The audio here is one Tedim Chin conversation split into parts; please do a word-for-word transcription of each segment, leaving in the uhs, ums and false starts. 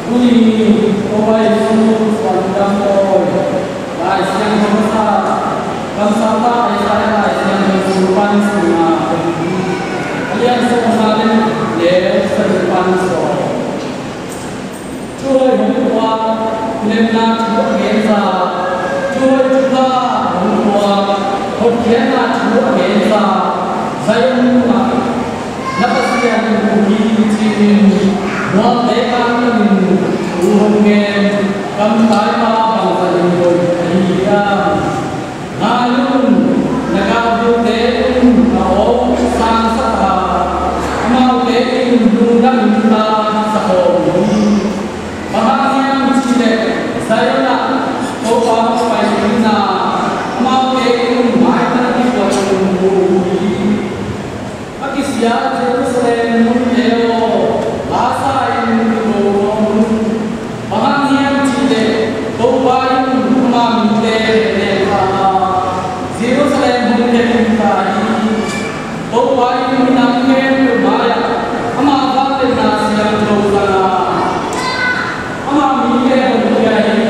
Tuni, Topa Jesu suan dam tawi, Lai Siangtho masa, kamsangpa Isaiah Lai Siangtho sung pan sungah, a lian sawmna le neu, sung pan sawm. Thuhoih hong tuak, lemna thu a gensa, thuhoih thupha hong tuak, hotkhiatna thu a gensa, Zion ah na Pasian in hong hi ci-in, mualte kangtamin thu hong gen, kamtai pa bangzah in hoih ahi hiam? Ngai un, na galhute in a aw sangsak a, amaute in lungdam in ta sa khawm hi. Bang hang hiam cih leh Zion ah Topa hong pai ding a, amaute in maitang kikuan in mu uh hi. A kisia Jerusalem nunte aw, la sa-in kigo nuam un. Bang hang hiam cih leh Topa in ama mite nek ta a, Jerusalem hong khen ta hi. Topa in minam khempeuh mai-ah ama vangliatna siangtho zang a, ama mite hong khia hi.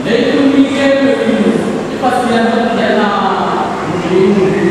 Leitung mi khempeuh in i Pasian hotkhiatna mu ding uh hi.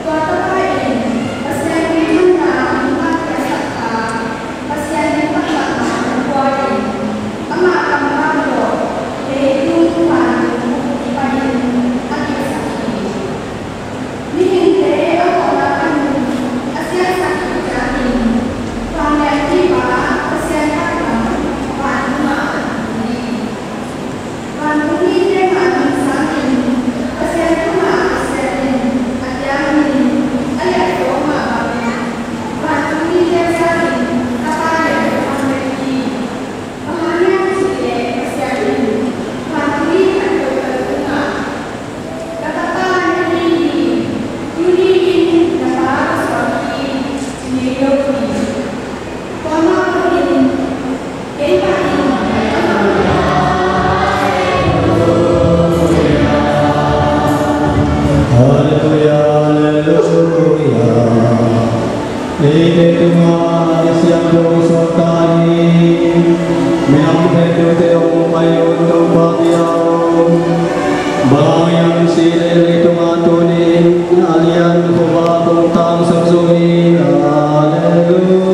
Tua tapa in Pasian minthanna hong ngahpiaksak a, Pasian min taktakna hong pua in, ama kammal tawh leitung vantung bup kipan in a kipsak hi. Mihingte a mawhna panin a siangsak khit ciangin, vanglianpi pa Pasian taklam vantung ah a tung hi. Vantung mite mah nung sangin Pasian tungah Pasian in a kiangin a liahzaw mah bangin vantung mite sangin Tapa lian a om hi. Bang hang hiam cih leh Pasian in vantung mi khat peuhpeuh tungah, "Ka Tapa na hi hi, tuni in na Pa ka suak hi," ci ngei lo hi. Tua mah bangin keimah in amah Halleluia, halleluia. Eite tungah a Kha Siangtho suakta hi. Minam khempeuhte hong pai un, Topa bia un. Bang hang hiam cih leh leitungah tuni in a lian khuavak hong tangsak zo hi. Halleluia.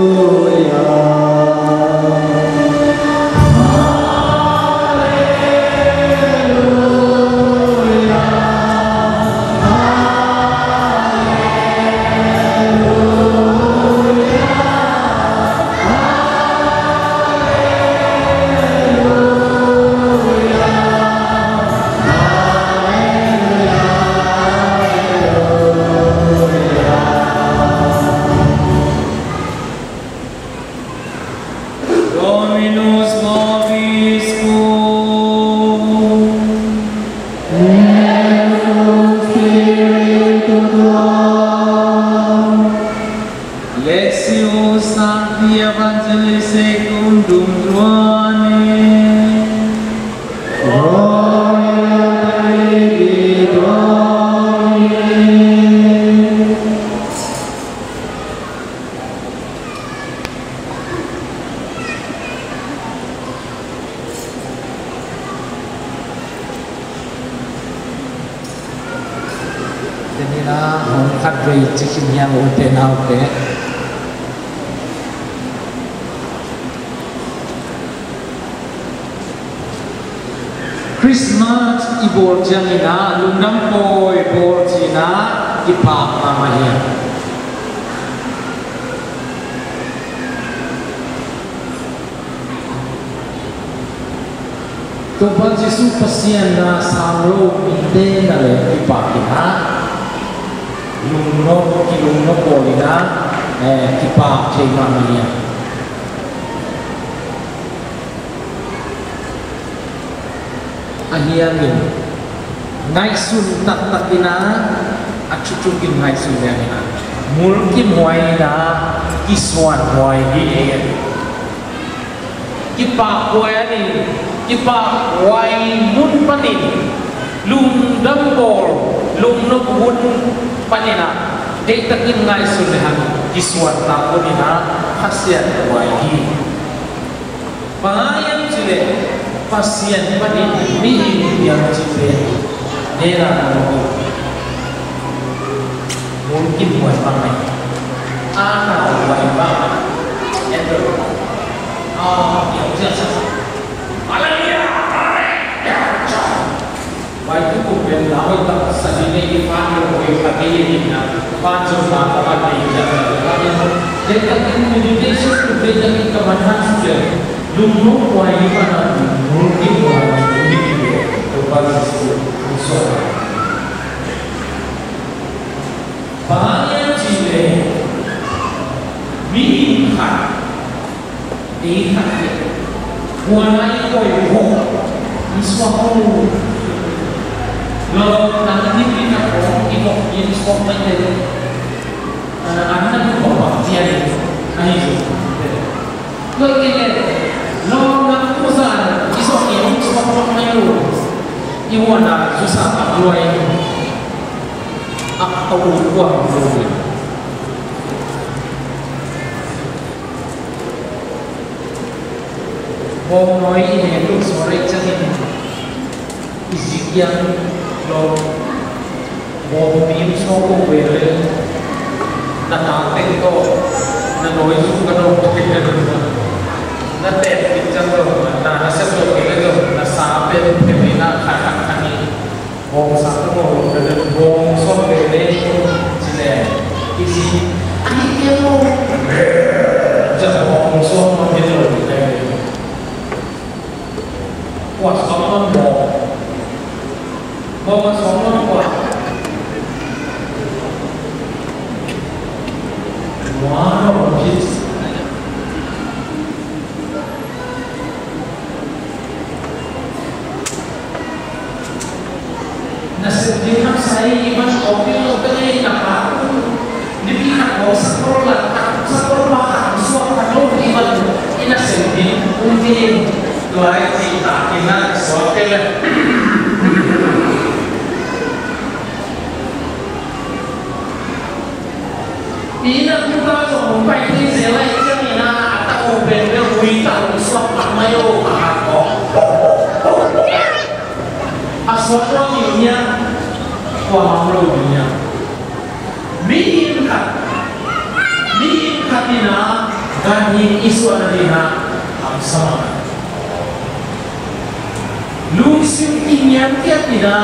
Tenina hong khat vei cikin hiang u te nau te. Christmas i bawl ciangina lungdam pawi bawl cina kipak mahmah hiam? Topa Jesuh Pasian na sang lo mite na le kipak ina, lungnop, kilungnop bawl ina, eh, kipak thei mahmah ina. Ahi hangin ngaihsun taktak ina, a thuthukin ngaihsun liang ina, mulkimhuai ina, kisuanhuai hi ei. Kipakhuai a ni, kipakhuai mun panin, lungdam bawl, lungnop hun panin a, deihtakin ngaihsun le hang kisuan tak hun ina, Pasian huai hi. Bang hang hiam cih leh Pasian panin mihing piang cih pen nena na lo hi. Mulkimhuai bang mah, a na huai bang mah. En lo. A piang ciat sa. Hallelujah. Amen. Vai tu kum pen na hoih tak sa ding ei, i pan lo hoih khat ei ding na, pan zong na ka man ei, ja ka ka ka. Dei ka kin meditation tu dei ka kin ka man han su ja. Lungnu huai ni pa na, lungnu ki huai ni, lungnu ki huai. Tu pa ni su, su. Bang hang hiam cih leh, mihing khat, ei khat leh, kuana i koih vok, i suak uh. Lawm nang hih i khat kong, i vok i suak mai leh, ah, an na duh vok vak cian in, ahi zong. Tua i leh, lawm nang tu zan, i suak i hong suak vak mai uh. I huan a, zusa a luai. A, a u kuang lo hi. Bawng nawi i nek luk sual rei ciangin i zik hiam lo. Bawng bim suak ko ve le. Na ta teng tawh na nawi zu ka dawng thei le. Na tek khit ciang lo, na, na sep lo kei le lo, na sa pen pen ni na khat khat khat ni. Bawng sak ka bawng, ka bawng sawm veve ci leh, i ci, "Ahi kei lo." Ciah bawng sawm man hi lo, ci leh. Kua sawm man bawng. Bawng a sawm man kua. Kua lo ci. Nasep ding hamsa hi, i man kawk ding lo ka ngei na pa. Nipi khat kawk sakol la, sakol pa khat suak khat lo i man. I nasep ding um ding. Tua i cih tak in na suak kei le. Ina kuta zong hong pai thei zel lai ciangin a, a tak uh pen bel hui tak uh suak tak mai uh a hat kawk. A suak lo ding hiam, kua mang lo ding hiam. Mihing khat, mihing khat in a, ganhing i suahna ding a, hamsa mah. Lungsim i niamkhiat in a,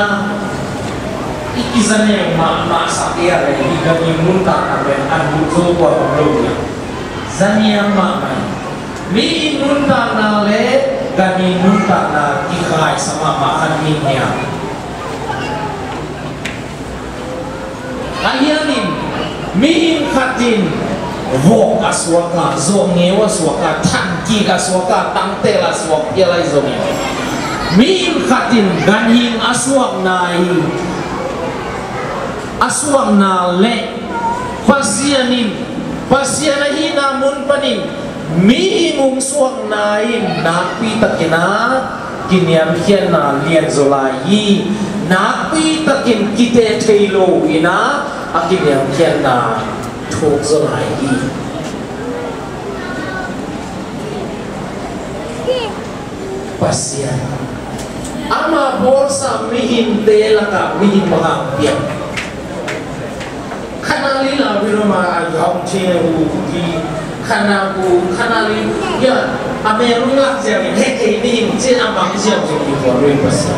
i kizanem mahmah sak hi a leh, i ganhing nuntakna pen a lut zo kua om lo hi a. Zaniam mahmah hi. Mi nuntakna le ganhing nuntakna kikhaisa mahmah khat hi a. Ahi hangin mihing khat in vok a suak a, zawhngeu a suak a, thankik a suak a, tangtel a suak phial ahi zongin, mihing khat in ganhing a suakna hi. A suakna le Pasian in, Pasian ahihna mun panin mihing hong suakna in nakpi takin a kiniamkhiatna lianzaw lai hi. Nakpi takin kiteh thei lo in a, a kiniamkhiatna thukzaw lai hi. Pasian, ama bawlsa mihingte lakah mihing bang hang piang? Khanali la biro ma a yong che u ki khana ku khanali ya a me ru la ziang in he ke ni in che a mang ziang zong i ko ru pa sa.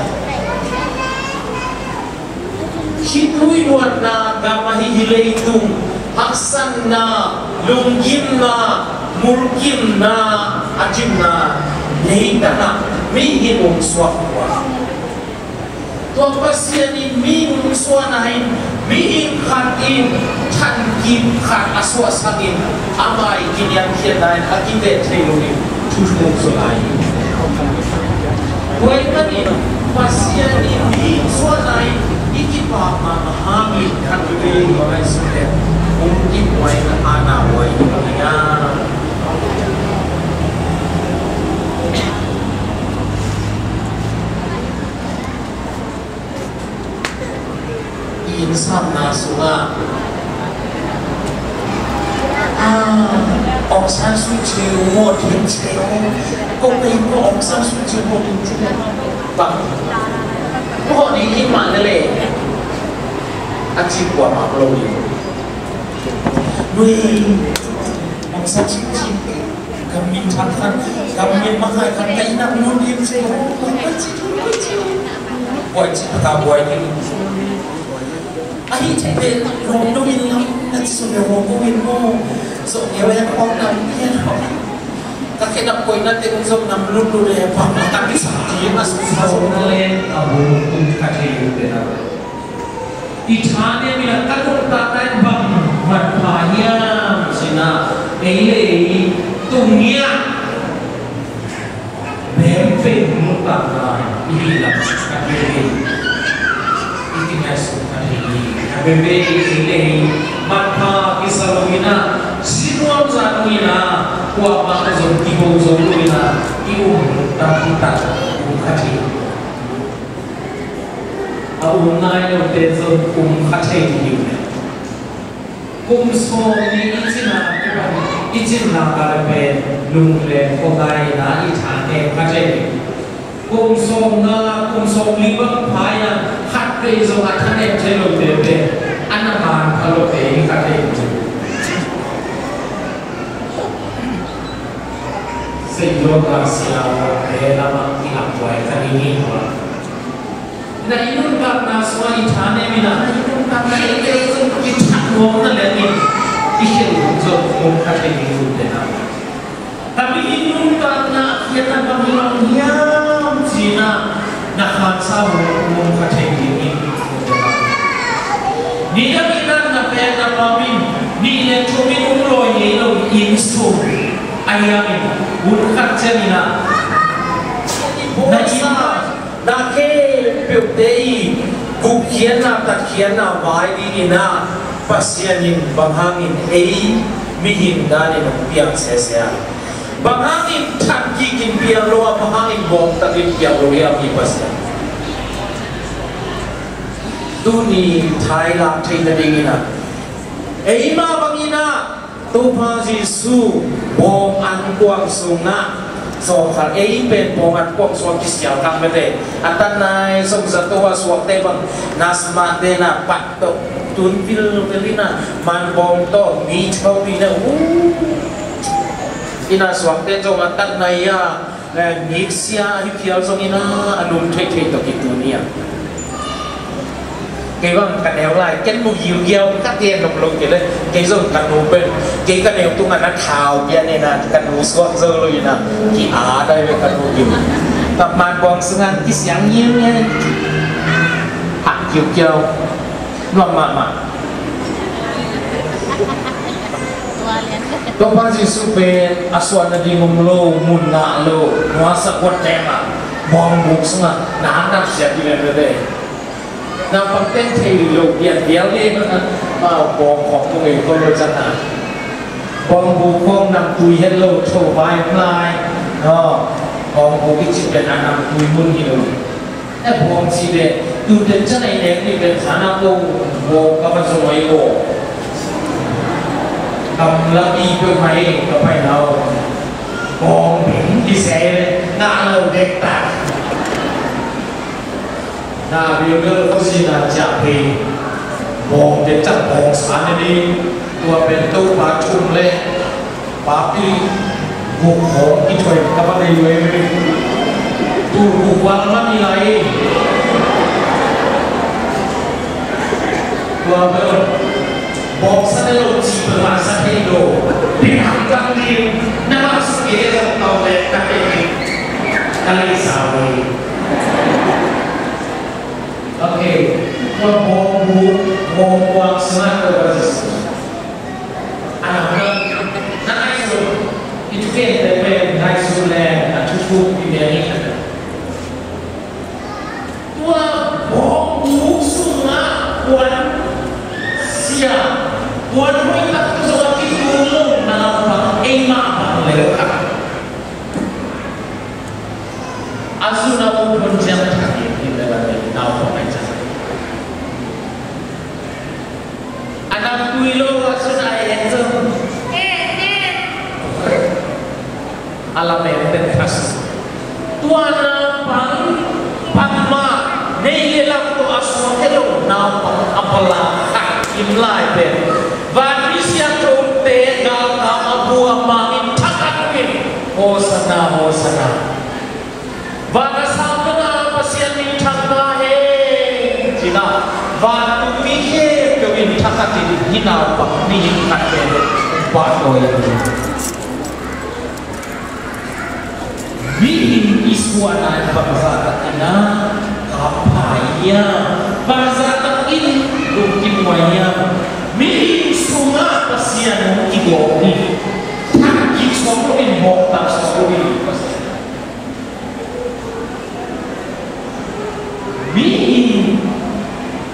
Khitui luatna gam ahi hi leitung haksatna, lunggimna, mulkimna, a cimna leitangah mihing um suak uh a, tua Pasian in mi um suahna in mihing khat in thankip khat a suahsak in ama i kiniamkhiatna in a kiteh thei lo in thu thum zaw lai hi. Tua ahih manin Pasian in mi suahna in i kipak mahmah hangin khat veve i ngaihsut leh hong kibuaina a na buai hi a. I innsapna sungah ah, Aung San Suu Kyi maw, Ding Xiaoping, ko pei maw, Aung San Suu Kyi maw, Ding Xiaoping. Bang ko ni i mah na le a ci kua mah lo ni. Lui Aung San Suu Kyi Kam min thang khan, kam min makai khan, ka inn ah mun lim se ho, buai ci, buai ci. Buai ci, ka buai ci. Ahi thei pen, lawm dong in lam, na ci sung le ho ko in mo. So, nge wai kong nam, nge ho. Ka khe nap koi na te, zong nam lut lut le, pa ma ka mi sa ti, ma su sa so na le, a bu tum ka thei yu te na. I thanem in a ka nuntakna in bang manpha hiam cih na, ei le ei tungah bempeuh nuntakna i hih lam khat veve i kingaihsun kha thei hi. A veve i ei le ei manpha kisa lo in a, si nuam zah lo in a, kuamah zong kiho zo lo in a, i um nuntak hi tak um kha thei hi. A um nai lote zong um kha thei ding hi. Kum sawm ni i cin a kipan i cin nak a le pen lung le khuakai na i thanem kha thei ding. Kum sawm nga, kum sawm li bang phai a khat vei zong a thanem thei lote pen a na man kha lote hi kha thei ding. Seihawmna sia te lamah i lam buai kha ding hi hua. Na i nuntakna sungah i thanem in a, na i nuntakna i tel zong i that nuam na leng in i khel zong nuam kha thei ding uh te na. Ka mi i nuntakna a khiatna bang hi bang hiam cih na, na khansa uh nuam kha thei ding in uh te na. Nidang i natna pen na pam in, nih le thum in um lawi ngei lo in sung a hiam in, hun khat ciang in a, na i Na khempeuhte i gupkhiatna, tatkhiatna vai dingin ah Pasian in bang hangin ei mihing danin hong piang sese a, bang hangin thankikin piang lo a, bang hangin bawngtakin piang lo hiam i Pasian? Tuni thailak theih nadingin ah eimah bangin ah Topa Jesu bawng ankuang sungah zawngkhal, ei pen bawng ankuang sungah kisial kha mete. A tatnai zong zato a suakte bang nasmate na pat tawh tun vilvel ina man bawng tawh mi tho ina u ina suakte zong a tatnai a Niksia hi phial zongin a nung theithei tawh kitun hi a. Kei bang ka neu lai ken mu giugiau ka tian nop lo kei le kei zong ka nu pen kei ka neu tungah na thau pian in a ka nu suak zo lo in a ki a dai ve ka nu giu. Ka man buang sungah kisiang ngiu ngiu a giugiau. Nuam mahmah. Topa Jesu pen a suah nading om lo, mun ngah lo, nuasak guat tengah, bawng buk sungah na nap siat ding a veve. Naupang teng thei lo pian vial ding bawng khawng kong ei ko lo can a bawng buk khawng nam tui het lo tho vai om lai. Bawng buk i cih pen a nam tui mun hi lo. E bawng ci le, tu ten can ai nek ni pen khana ko bawng ka man zong ai ko. Kam la i pe mai ka pai nau. Bawng bing ki se le, na lo dek ta. Na bi lo ko si na cia pe. Bawng te cak bawng sa ni ding, tua pen Topa thum le papi guk bawng i thuai ka va lei loi ni. Tu guk bawng ma mi lai. Tua pen bawng sa ne lo ci pen ma sa thei lo. Pi hang kang ding na ma su ke lo tau le ka te ni. Ka lei sa loi. Ok, tua bawng guk, bawng kuang sungah Topa Jesu. A, na ngaihsun, i thugen te pen ngaihsun leng a thuthuk i bia hi. Tua bawng guk sungah kuan sia, kuan hoih tak tu zong a kitung lo naupang, eimah bang le kha. A zun a um hun ciang thak in, in le la nei naupang ai ciang. A nam tui lo a zun a en zong. A lamen pen thas. Tua naupang, pangmah, nei le lam tawh a suak hi lo naupang a pala khat kim lai pen. Van mi siangthote galkap a bua mangin thakhat in. Hosanna, Hosanna. Van a sang dong a Pasian min thang ta hen. Cih a, vantung mi khempeuh in thakhat in hih naupang mihing khat pen pahtawi in. Mihing i suahna in bangzah takin a hampha hiam? Bangzah takin lungkim huai hiam? Mihing sungah Pasian hong kigawm hi. Thak kik suak loin, mawk tak suak loin Pasian. Mihing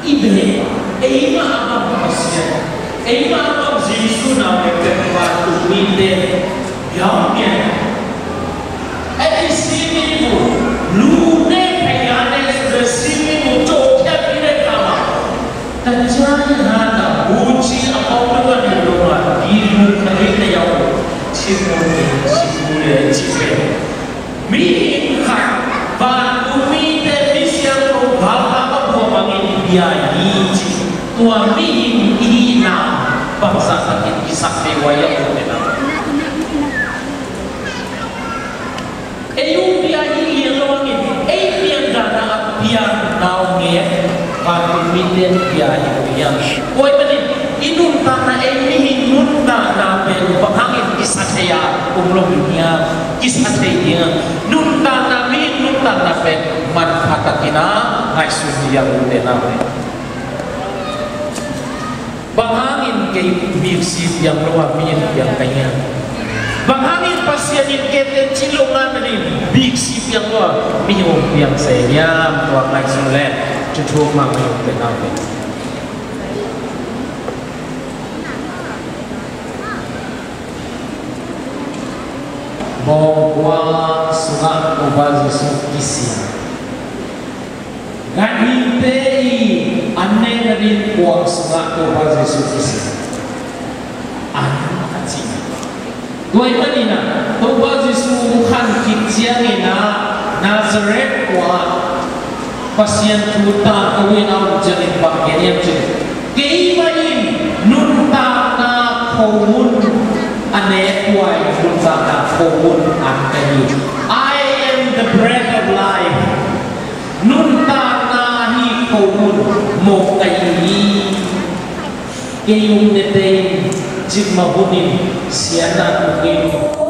i beh, eimah a bang Pasian, eimah a bang Jesu na bek bek vantung mite biakpiak. Ei, i simi mu, lu ne, pheina ne, simi mu, cawkhia pi ne kama. Tachai hana buci a pau tu kan lu ma, di lu kali ne yau, cimu ne, cimu ne, cimu ne. Mihing khat, vantung mite, mi siangtho galkap a bua bangin bia hi ci. Tua mihing i hihna bangzah takin kisap thei huai hiam, ute naute? Ei hong bia hi lian lo hangin, ei pian dan a pian nau nge, vantung mite bia hi lo hiam? Tua ahih manin i nuntakna, ei mihing nuntakna pen bang hangin kisa thei a om lo ding hiam? Kisa thei ding a, nuntakna, mihing nuntakna pen manpha takin a ngaihsun ding hi hang, ute naute. Bang hangin kei biksi piang lo a mihing piang ka hiam? Bang hangin Pasian in kei teci lo ngan nading biksi piang lo a mihing hong piang se hiam? Tua ngaihsun leh thuthuk mah, mihing ute naute. Bawng kuang sungah Topa Jesu kisia. Ganhingte i an nek nading kuang sungah Topa Jesu kisia. An a ci. Tua ahih manin a, Topa Jesu hong khan khit ciangin a, Nazareth khua ah Pasian thu tangko in a om ciangin bang gen hiam cih leh, keimah in nuntakna khomun a nek huai, nuntakna khomun an ka hi. I am the bread of life. Nuntakna ahi khomun mawk ka hi hi. Kei hong ne tei in, cikmah hunin siatna tung kei un.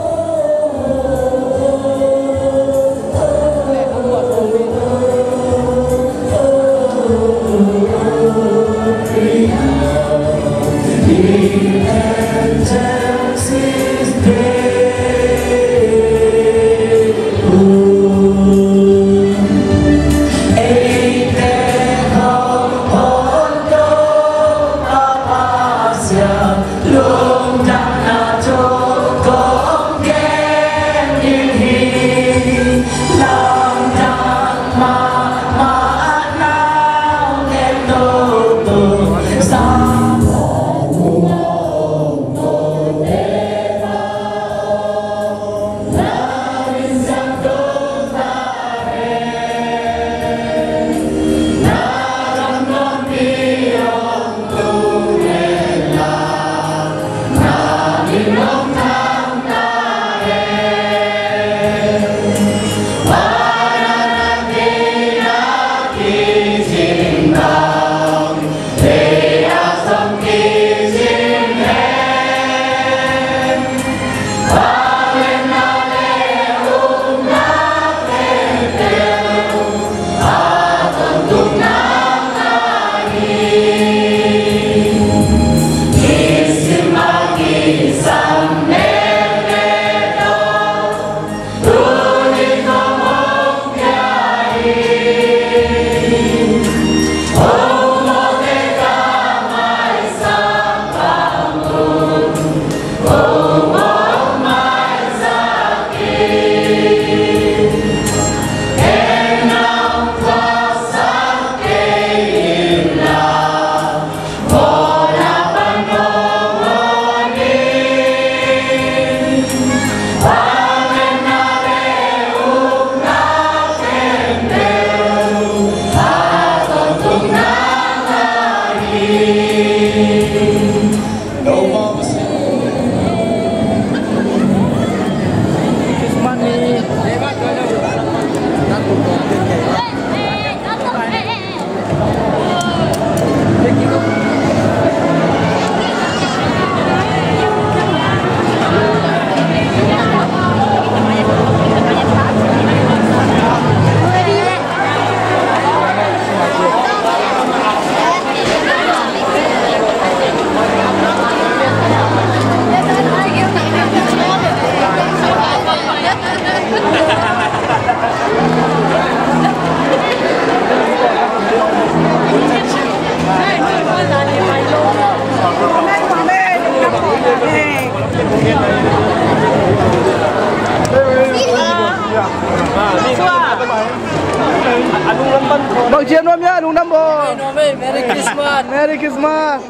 Merry Christmas. Merry Christmas.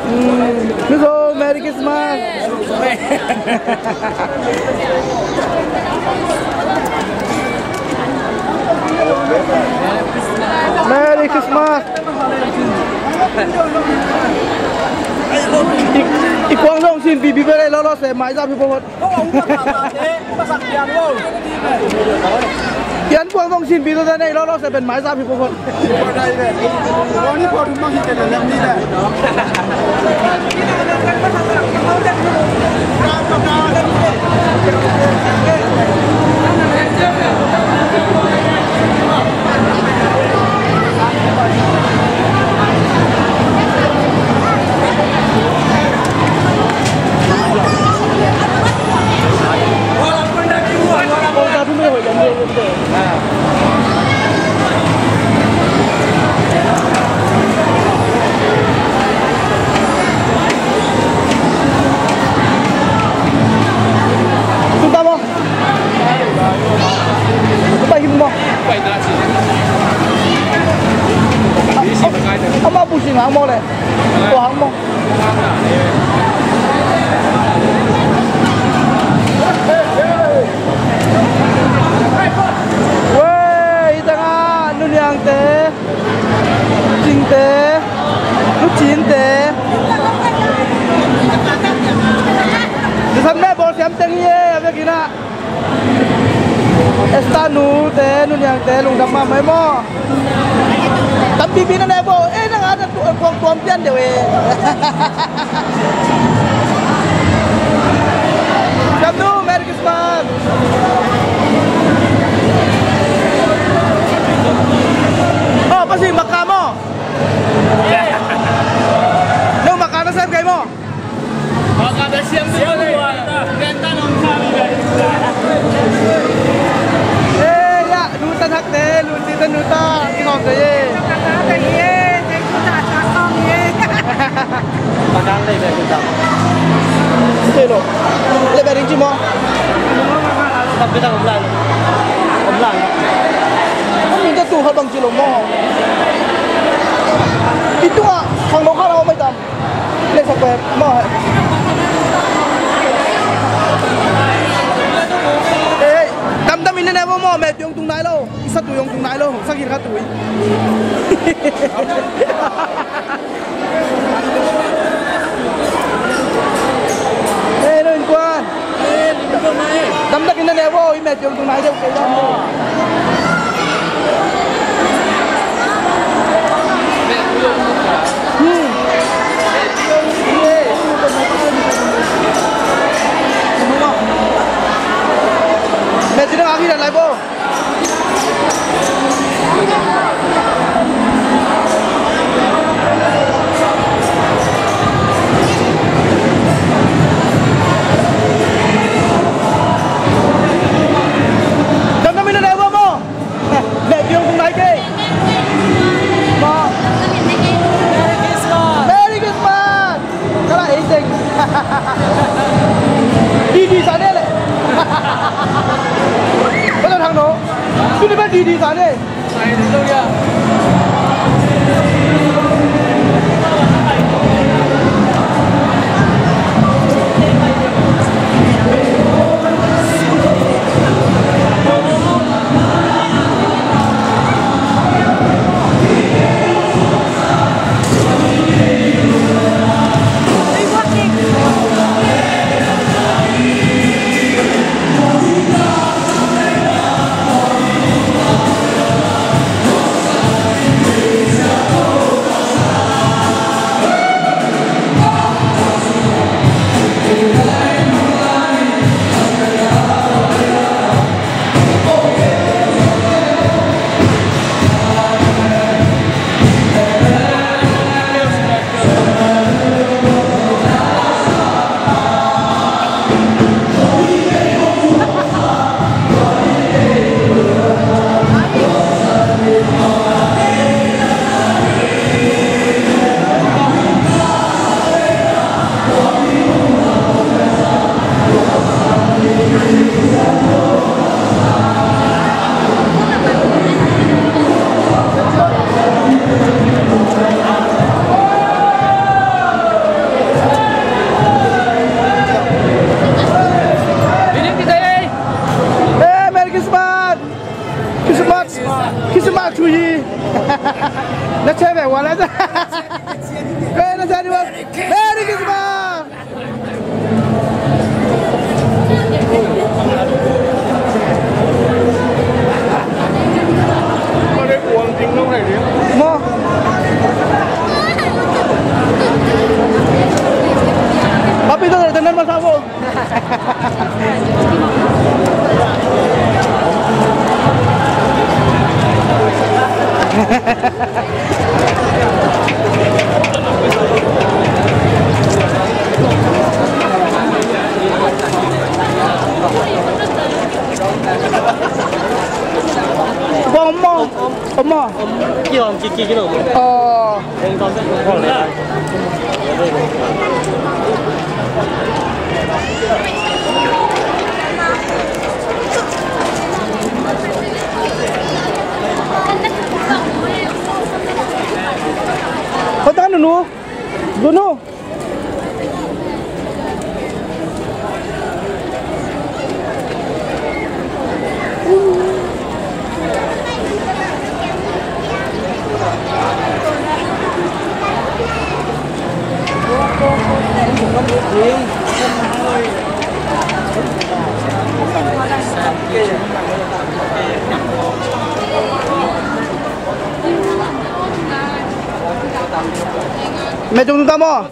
Mm, Mizo, Merry Christmas. Merry Christmas. I, i kuang zong sin bibi bele lolo se mai za pi po. Pian puang zong sin pi lo ta nei lo lo se ben mai za pi po. Ama pusi nga mo le. Ko hang mo. Wei, i tangah Nu Niangte, Cingte, Nu Cinte. Dusam ne bawlsiam teng hi e, a vekin ah. Esther nu te, Nu Niang te, lungdam mahmah maw. Tampipi na ne bo, eh, nang a na tu, kuang tuam pian deuh e. Lungdam nu, Merry Christmas. Oh, pasi maka maw. No, maka na sep kai maw. Eh, ya, nu ta nak te, lu si ta nu ta, ki ngom te ye. Te lo. Le bering ci mo. Tapi tak omlan. Omlan. Kan minta tu hal bang ci lo mo. Itu ah, sang lo kalau mai tam. Lei sak pek maw. Eh, tamtam in ne maw, maw, met yong tung nai lo. Isa tu yong tung nai lo. Sakit khat tu. Eh, no in kuan. Tamtak in na ne vo, i met yong tung nai deuh kei lam. Hmm. Met yong tung nai lai vo. Dam na min na leu ba maw? Leh biang kong nai kei. Maw. Merry Christmas. Kala ei teng. Didi sa ne leh. Ba don hang no. Tuni ba didi sa ne. Na che be wala sa. Ko na sa di wa. Merry Christmas. Mo. Papi, to, tener más sabor. Bom, bom. Om maw? Om kik om, kik, kik, kik om. Aw. Kau tangan dulu. Dulu. Mei tung ta maw?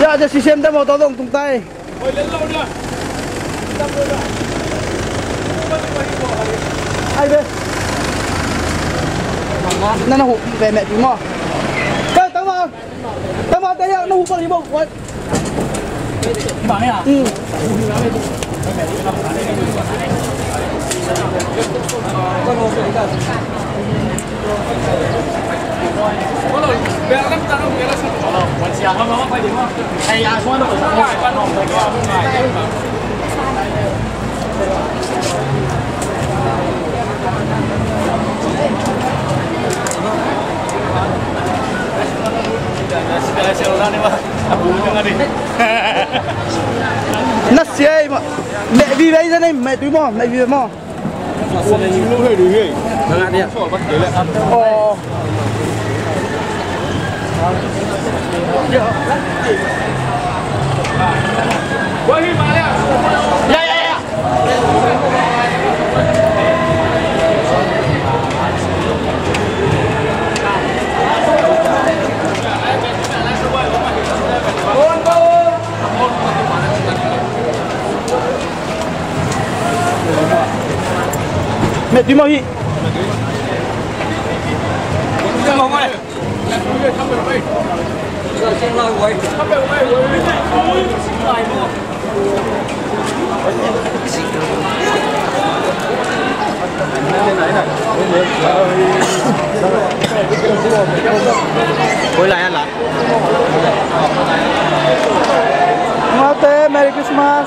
Ya, ja sisem ta maw, to dong tung tai. Ai ve. Na na hu ve me pi mo. Kai tama. Tama te ya na hu pa hi mo. Wai. Bang ya. Hmm. Na sia ei ma. Meh vive ei sa nei, meh tui maw, meh vive maw. Aw. Meh tui maw hi. Koi lai a la. Mate, Merry Christmas.